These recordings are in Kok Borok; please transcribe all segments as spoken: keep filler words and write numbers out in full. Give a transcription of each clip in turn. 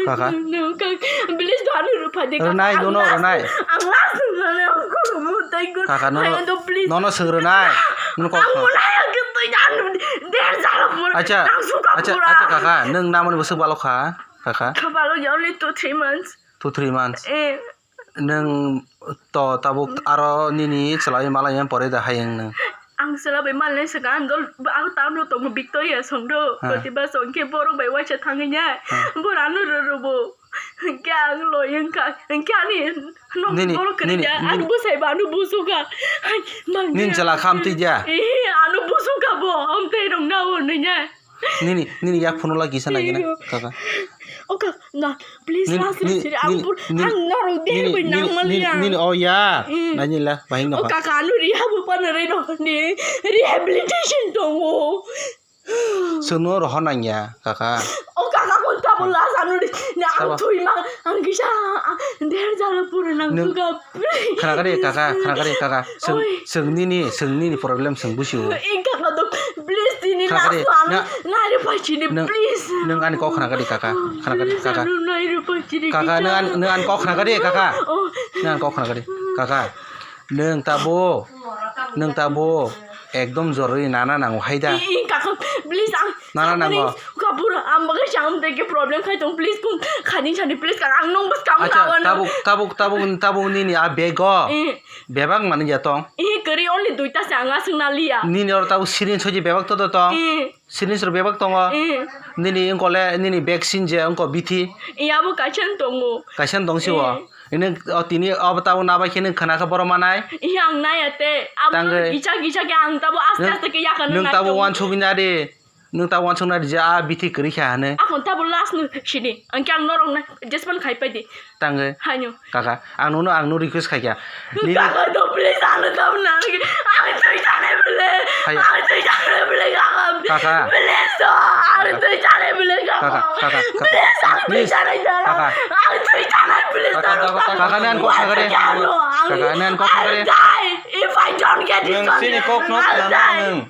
Kaka. No, kak, please do ano rwphai de, kaka. Rwnai, ang nono last, rwnai. Ang last rwnai, ang khulumwi tei gor-, Kaka, nono, kaya do, please. Nono swng rwnai. Nono kok. Ang mulai ang khe twi ano der jalo pura. Acha, ang suka acha, pura. Acha, kaka, nwng namani bwswk balok kha, kaka? Kha balok ya, only two, three months. Two, three months. Eh. Nwng to tabuk aro nini chwlai malai pore da hayung nwng. Ang chwla bai malnai swkang, ang dol, ang town o tongo Victoria song do. Ha. Koti ba song khe borok bai waisa thangwi ya. Ha. Bor ano rwrwbo. Hwnkhe ang loi wngkha. Hwnkhe ani nok nini, borok kwrwi nini, ya. Ani nini bwsai ba ano busuka. Hai, mang nini ya. Chwla kham twi ya. Eh, ano busuka bo. Amtwi rok na o nini ya. Nini, nini yak phone la kisa nai gina, kaka. O kak, na, please, nini, last nini, siri, ang nini, pur-, nini, ang norok der nini, bai nini, nang mani nini, ya. Nini, oh ya. Mm. Nani la, bahing no. O kaka, anu rehab pa na re no, ni rehabilitation tongo. Sono roho nang ya, kaka. O kaka, kun ta bola, anu ri, na, ang thui ma, ang kisa, ah, der jalo pura nang suka. Khna kari, kaka, khna kari, kaka. Seng, oi. Seng nini, seng nini problem seng busi o. Ing kaka do, please, tini last one. Nari pachini, please. Nang ani kok khna kari, kaka. Khna kari, kaka. Nari pachini, kaka, nang an-, nang ani kok khna kari, kaka. Oh. Nang ani kok khna kari, kaka. Nang tabo, nang tabo. Ekdom joroi nana nango hai da. Ing kaka, please, ang. Nana nango. Kapura, ang bagai sam teke problem khai tong, please, kun khani sani, please, kaka, ang nong bas kam. Acha, tabuk, tabuk, tabuk, tabuk nini a bag o. Eh. Bebak mani ya tong. Eh, kari only duita se ang aswk na liya. Nini oro tabuk sirin soji bebak to to tong. Eh. Sirin sor bebak tongo. Eh. Nini engkole, nini vaccine je engko bithi. Eh, abo kaisa tongo. Kaisa tong si o. Eh. Ini o tini o tabuk na bai khe nang khana khe boro manai. Eh, ang naya te. Abo tangwi. Gisa gisa khe ang tabuk aste aste khe yakha nang tabuk wansugwi na di. Nwng ta wansuknai rija, a bithi kwrwi kha hwnwi. Aphano tabuk last no sini. Ang khe ang norok na jespan khai pai di. Tangwi. Haino. Kaka, ang nono, ang no request khai kha. Nini kaka, do please, ano tabuk na. Ang twi jane bele. Hai. Ang twi jane bele, kaka. Kaka. Please, do. Ang twi jane bele, kaka. Kaka, kaka, kaka. Please, ang twi jane jana. Kaka. Ang twi jane, please, kaka, ano kaka, tabuk. Kaka, nan kok kaka de. Ang kaka, nan kok kaka de. I'll die if I don't get this. Nwng sini kok no, I'll die. Nwng.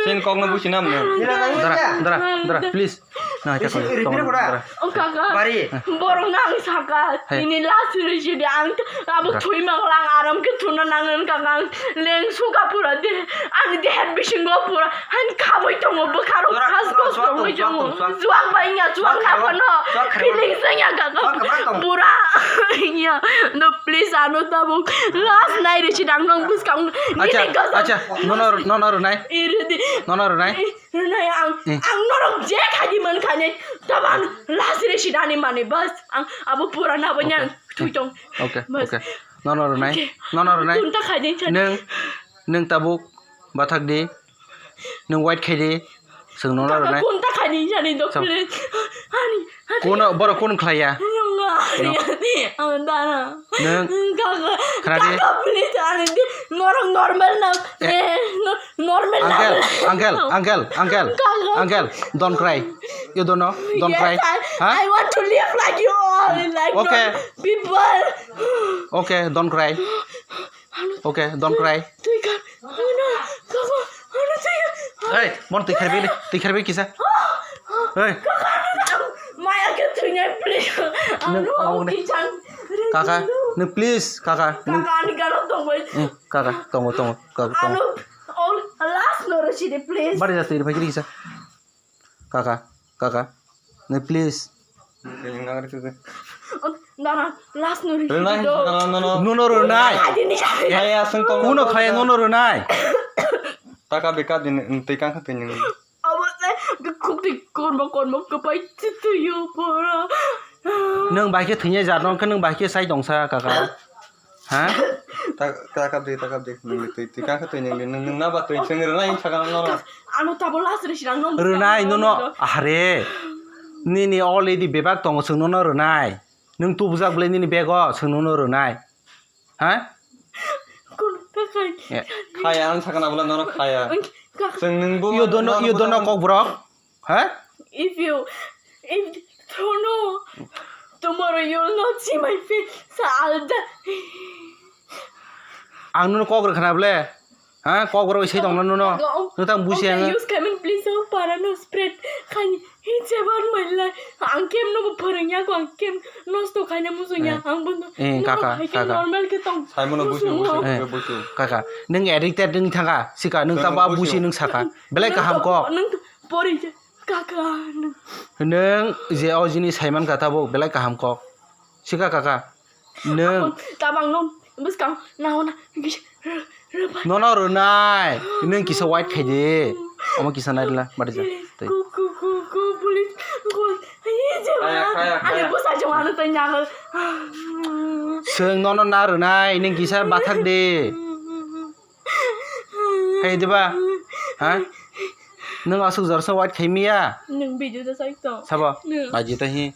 Sini kok no businam nwng. Dara, dara, dara, please. Nah, cakap. Isi, iri, tongo, pira, pira. Dara. Oh, kaka. Bari. Borok nang saka. Hai. Ini last sini sini ang abo thui mang lang aram ke thuna nangan kaka. Leng suka pura de. Ani de head bisingo pura. Han khaboi tongo bwkharo khas khos tongo tongo. Juang bai nya juang na kono. Feeling sengya kaka. Pura. Iya. No, please, ano tabuk. Last night sini ang nong bus kang. Acha, acha. Nono, nono rwnai. Iri di. Nono rwnai. Rwnai ang, ang norok je khaidi man khainai, taban last re sinani mani bas, ang abo purana bo nyang thui tong. Okay, okay. Nono rwnai, nono rwnai. Kunta khaidi chani. Nwng, nwng tabuk bathak di, nwng white khaidi, chwng nono rwnai. Kunta khaidi chani dok please. Ani, ani. Kono, borok kono khlaiya? Ang dana. Nwng. Kaka, kaka, please, ani di, norok normal na. Eh, no, Normal. Uncle, uncle, uncle, uncle, uncle, don't cry. You don't know? Don't cry. Huh? I want to live like you all, like normal people. Okay, don't cry. Okay, don't cry. Hey, mon twi kharbi, twi kharbi kisa. Hey. Maya ke thwinai, please. Kaka, no, please, kaka. Kaka, ani galo tongbai. Kaka, tongo, tongo, kaka, tongo. Ano, all last no rosidi, please. Bari jasta iri phai kisa. Kaka, kaka, no, please. Nara, last no rosidi do. No, no, no, no. Nono rwnai. Kaya aswng tong. Kuno kaya nono rwnai. Taka beka din, twi kangkha twi nini. Abo se khukti kormo kormo kwpai twi twiyo pora. Nwng bai khe thwinai jat, nwng khe nwng bai khe sai tongsa, kaka. Ha? Ta, ta kap di, ta kap di. Nwng di twi, twi kha kha twi nwng di. Nwng, nwng na ba twi chwng rwnai wng sakha no. Ano tabuk last rwsi rang no. Rwnai nono, ahare. Nini already bebak tongo, chwng nono rwnai. Nwng tubujak bwlai nini bego, chwng nono rwnai. Ha? Khaya ang sakha na bwlai nono khaya. Chwng nwng bo. You don't know, you don't know, kokborok? Ha? If you, if, don't know, tomorrow you will not see my face, so I'll die. Ang nono kok rwkha na bwle? Ha? Kok rw se tong nono. Nwng tang busi ang. Use comment, please, oh, para no spread. Khaini, it's about my life. Ang kem no bo phwrwng ya ko, ang kem nosto khaina muchung ya, eh, ang bono. Eh, kaka, kaka. Normal khe tong. Saimano busi, busi, eh, busi. Kaka, nung addicted nung thanga, sika nung tabo busi nung saka. Belai kaham kok. Nung to pori je, kaka, nung. Nung je o jini saiman kha tabo belai kaham kok. Sika kaka. Nung. Tabang no bwskang nahona. Nono rwnai, nung kisa wait khai di. Omo kisa nai rwla, bari ja. Tei. Ku, ku, ku, ku, police, ku, aye, je kaya, ma, kaya, ani kaya. Bwsa jong ano tei nang. Chwng nono na rwnai, nung kisa bathak di. Hai diba? Ha? Nung aswk jorsa wait khai miya? Nung video da sai to. Sabo? Nung. Baji ta hi.